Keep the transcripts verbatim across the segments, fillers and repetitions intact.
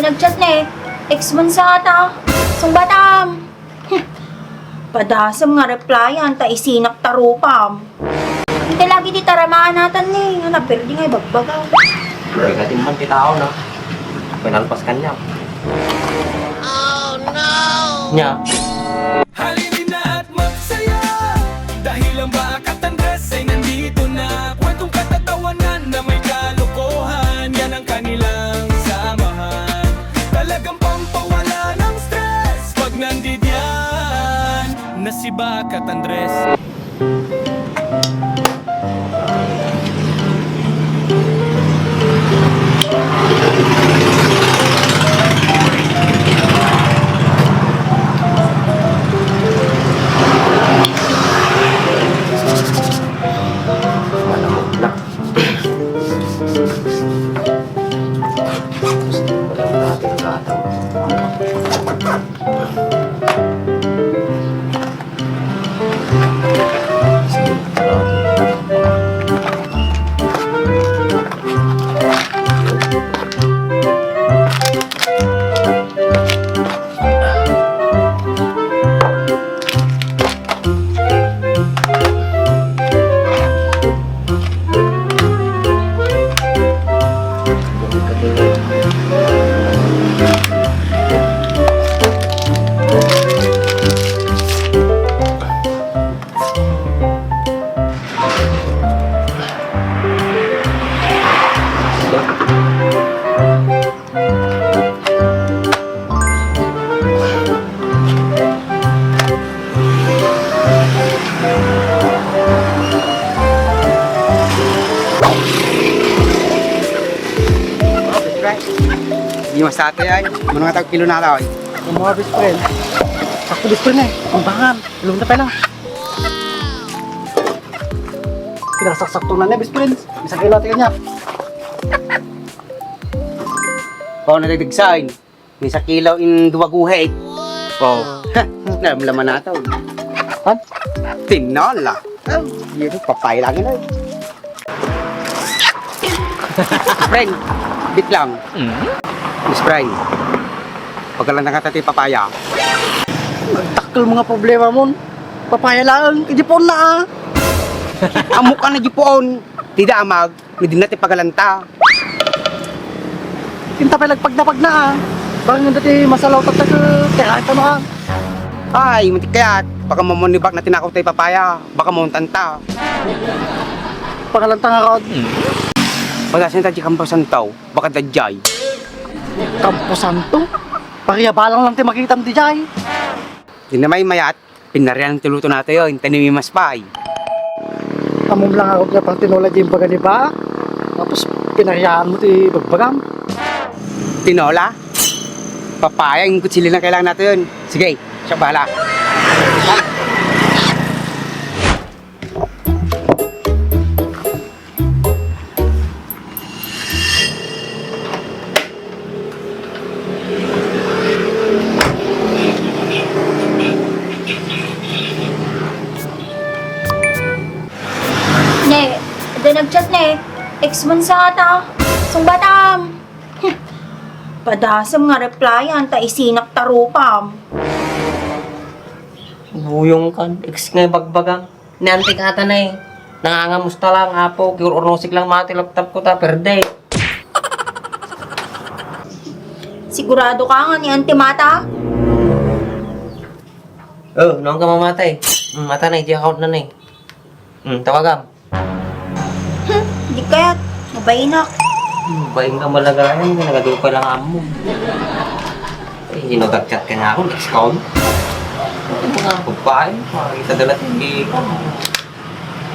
Nag-chat ne, ex mo sa ata. Sungbatam. Padasem nga replyan ta isinak ta rupam. Inta lagi ti taramaan natan ne, nga naperdi nga ibagbaga. Negative man ti tao, no? Pinalpas kanya. Oh, no! Nya. Halina't magsaya dahil ang Bakat Andres ay nandito na. Kwentong katatawanan na may kalokohan, yan ang kanilang samahan. Talagang pampawala ng stress pag nandidiyan na si Bakat Andres. Malamok na. Di masate ay. Mano nga tag kilo na tao ay. Ang mga best friend. Sakto best friend eh. Kumbangan. Ilong na pala. Pinasaksakto na niya best friend. Isang kilo tingnan niya. Oh, nagdagdag sign. Ni sa kilo in duwa guhit. Oh. Ha, nalamlaman na to. Han? Tinola. Ah, yun, papaya lang yun, eh. Friend, bit lang. Mm? Miss friend, pagkalan na ka ti papaya. Nagtakkel mga problema mon. Papaya lang, idipuon na, ah. Amo ka na idipuon. Ti damag, Pwede na ti pagalanta. Inta pay nagpagnapagna, ah. Baka nga dati masalaw tatag, eh, kaya ito na, ah. Ay, matik kayat. Baka mamunibak na tinakaw tayo papaya. Baka mauntan ta. Pagalanta nga, Rod. Pagkasin ta di kampusan tao. Baka dadjay. Kampusan to? Pariya balang lang ti makitam di jay. Di na may mayat. Pinarian ti luto nato yun, inta ni Mimas pay. Amom lang ako nga pang tinola di imbaga ni ba? Tapos pinarian mo ti bagbagam. Tinola? Papaya, yung kutsilyo lang kailangan nato yun. Sige, siya bahala. Ne, da nag-chat ne. Ex mo sa ata. Sungbatam. Padasem nga replyan ta isinak ta rupam. Buyong kan, ex nga ibagbagam. Ni antik ata na eh. Nangangamusta lang, apo. Kiur-urnosik lang mati laptop ko ta, perde. Sigurado ka nga ni Auntie Mata? Oh, noon ka mamatay. Mm, mata na, iti account na na eh. Mm, tawagam. Hmm, di kaya, mabainak. Hmm, bain ka malagayan, nagadu pa lang amo. Eh, ginagagkat ka nga ako, next call. Ano nga, babae, makakita dala, hindi ka.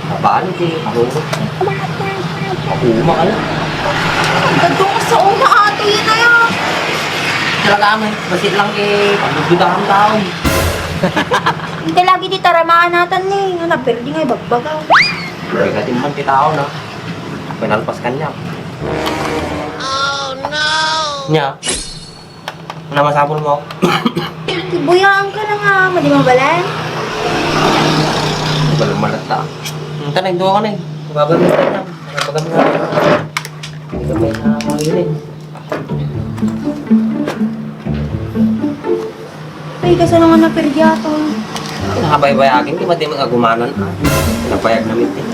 Mabalik eh, marunong. Ako, uma ka na. Gado ka sa una, ato yun na yan. Talaga, may basit lang eh, pagdududahan tao. Hindi lagi di taramaan natin eh, nga napirdi nga ibagbaga. Negative man ti tao, no? Pinalpas kanya. Oh, no! Nya, ano masapul mo? Kibuyaan ka na nga, madi mabalan. Balumalat ta. Ang tanay, duha ka na eh. Babalik ka na. Nakapagamit ka na. Hindi ka pa yung nakakawin eh. Ay, kasano nga naperdi ato? Nakabaybayakin, di ba di mag-agumanan? Nabayag na mitin.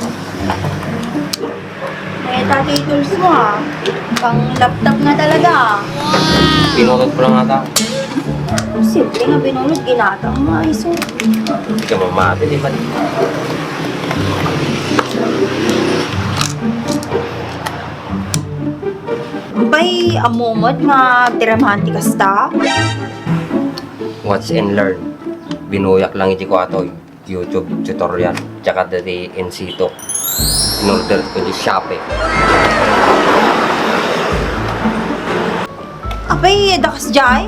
Eh, tatay tools mo, ah. Pang laptop nga talaga, ah. Pinulot ko lang ata. Simple nga binulot, ginatang mo, ay, so. Hindi ka mamati, di ba? Bay, ammom met nga agtiramahan ti kasta? Watch and learn. Binuyak lang iti kuatoy. YouTube tutorial. Tsaka dati N C two. In order ko di Shopee. Apay, dakas jay?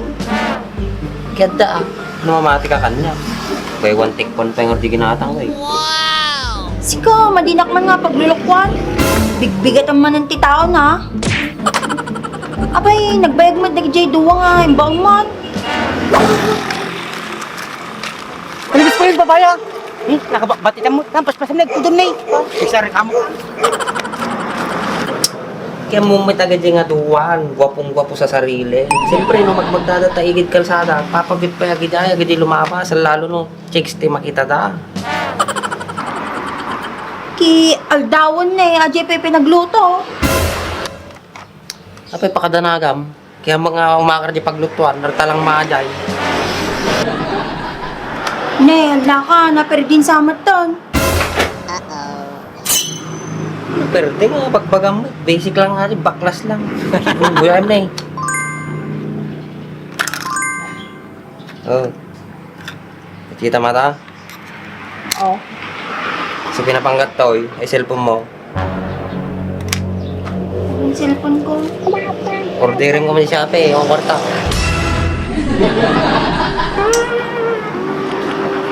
Kaya da, ah. Namamati ka kanya. Buy one, take one pa yung ordi ginatang, eh. Sika, madinak man nga paglulukwan. Bigbigatan man ti tao na. Apay, nagbayag man dagiti dua nga imbaon man. Ano gusto ko yung papaya? Eh, nakabakbati ka mo. Tapos pasan nagtudon na eh. Isa rin kamo. Kaya mo may taga dyan nga duwan, gwapong-gwapo sa sarili. Siyempre, no, mag magdadata igid kalsada, papabit pa agad ay, agad lumabas, lalo no, chicks ti makita da. Ki aldawon na eh, ajay pa pinagluto. Apay pakadanagam, kaya mga umakar di paglutuan, nartalang maajay. Ne, adlaka, naperdin sa amat ton. Perde nga, bagbagam, basic lang nga, baklas lang. Buyan na eh. Oh. Kita mata? Oh. So, pinapanggat to, eh. Ay, cellphone mo. Yung cellphone ko. Orderin ko man siya, ate. Yung kwarta.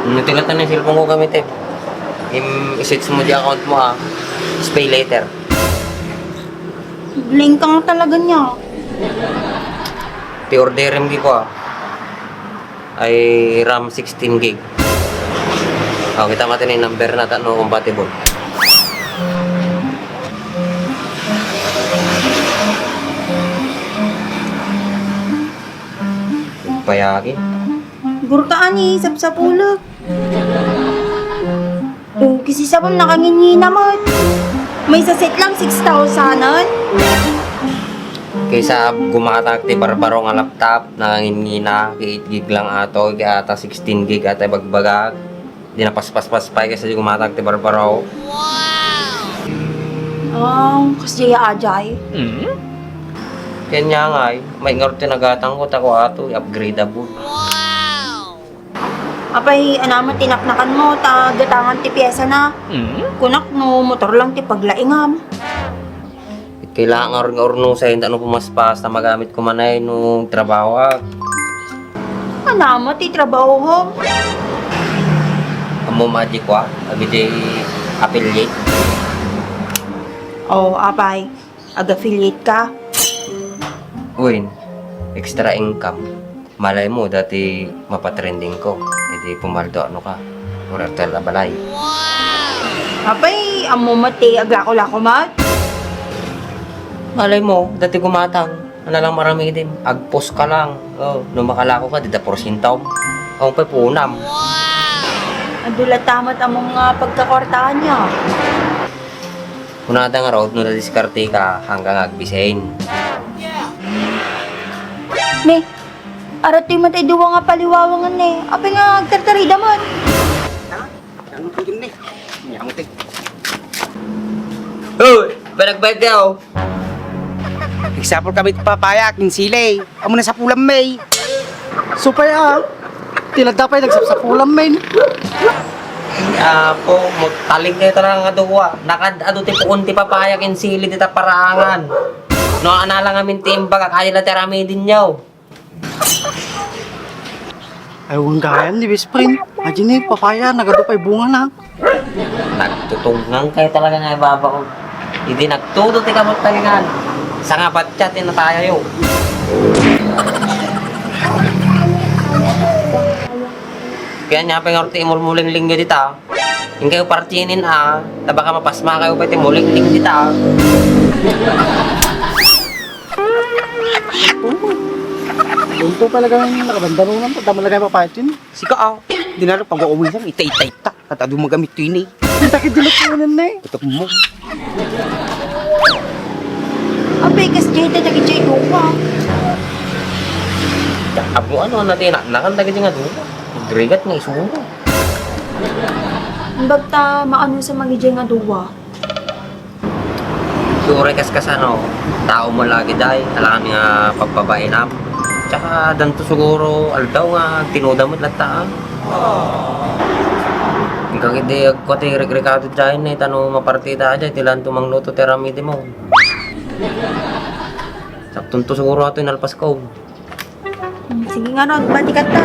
Nutilat na yung cellphone ko gamit, eh. Im, i-search mo di account mo, ah. Pay later. Blank ka nga talaga niya. Ti orderim gi ko, ah. Ay RAM sixteen gig. Oh, kita mo, ati na yung number na, ta no compatible. Payagi. Gurkaan ni sapsapulok. O, kisisabon nakangingina met. May saset lang, six thousand. Kaysa gumatag ti barbaro nga laptop, nakangingina, eight gig lang ato, kaya ata sixteen gig ata bagbagak. Di napaspas-pas pa, kaysa di gumatag ti barbaro. Wow! Ang kasjaya ajay. Kanya nga, eh, may ngarud ti nagatang ko, tako ato, upgradeable. Wow! Apay, anam ti napnakan mo, ta gatangan ti piyesa na. Mm. Kunak no motor lang ti paglaingam. Kailangan nga urnusen, ta no pumaspas, ta magamit ko manay no trabaho, ah. Anam ti trabaho, ho? Ammo magic ko, ah. Abi di affiliate. Oh, apay. Ag-affiliate ka? Uy, extra income. Malay mo, dati mapatrending ko. Iti pumaldo ano ka. Or airtel a balay. Apay, ammo met ti aglako-lako met? Malay mo, dati gumatang. Ano lang maramidim? Agpos ka lang. Oh, no makalako ka, dida porsintom. Ang pay punam. Adu latta met ammo nga pagkakwartaan niya. Kunada nga rod, no nadiskarte ka, hanggang agbisen. Ne, aratoy met ay duwa nga paliwawangan ne. Apay nga agtartarida man. Ano po yun ne? Nyamutik. Hoy! Panagbayad ka, oh! Example kami ti papaya, kinsile. Amo na sapulam, may. Supay, ah. Ti ladda pay nagsapsapulam, men. Apo, magtaling kayo talaga nga duwa. Nakad-ado ti puon ti papaya ken sili dita paraangan. No, ana lang amin ti imbag, kaya la ti aramidin nyo. Ay, wanggayan ni best friend. Ajay ni papaya, nagadu pay bunga na. Nagtutungnang kayo talaga nga ibabaw. Idi nagtudo ti kamot talingan. Sa nga batya ti natayayo. Kaya niya pa nga ti imulmulingling nyo dita. Yung kayo partinin ah. Tabaka mapasma kayo pa ti mulingling dita ah. Ito talaga yung nakabandanunan ko. Dama lagay papatin. Sika, ah. Di na rin pag-uuwisan. Itay-itay ta. At adu magamit to ini. Ang takit dilo po nun, eh. Tutok mo. Ape, kas Jay, ta dagiti duwa. Amo ano, natin, na, nakan dagiti nga duwa. Agregat nga isuro. Imbag ta, maano sa mangijay nga duwa? Uray kas kasano, tao mo lagi, day, alangan nga pagbabainam. Tsaka danto siguro, aldaw nga, tinuda mo latta, ah. Ang kagidi, agkwati, rikado dyan, eh, tano mapartita dyan, tilan tumangluto, tiramidi mo. Sakto to siguro ato, inalpas ko. Hmm, sige nga, no, bati ka ta.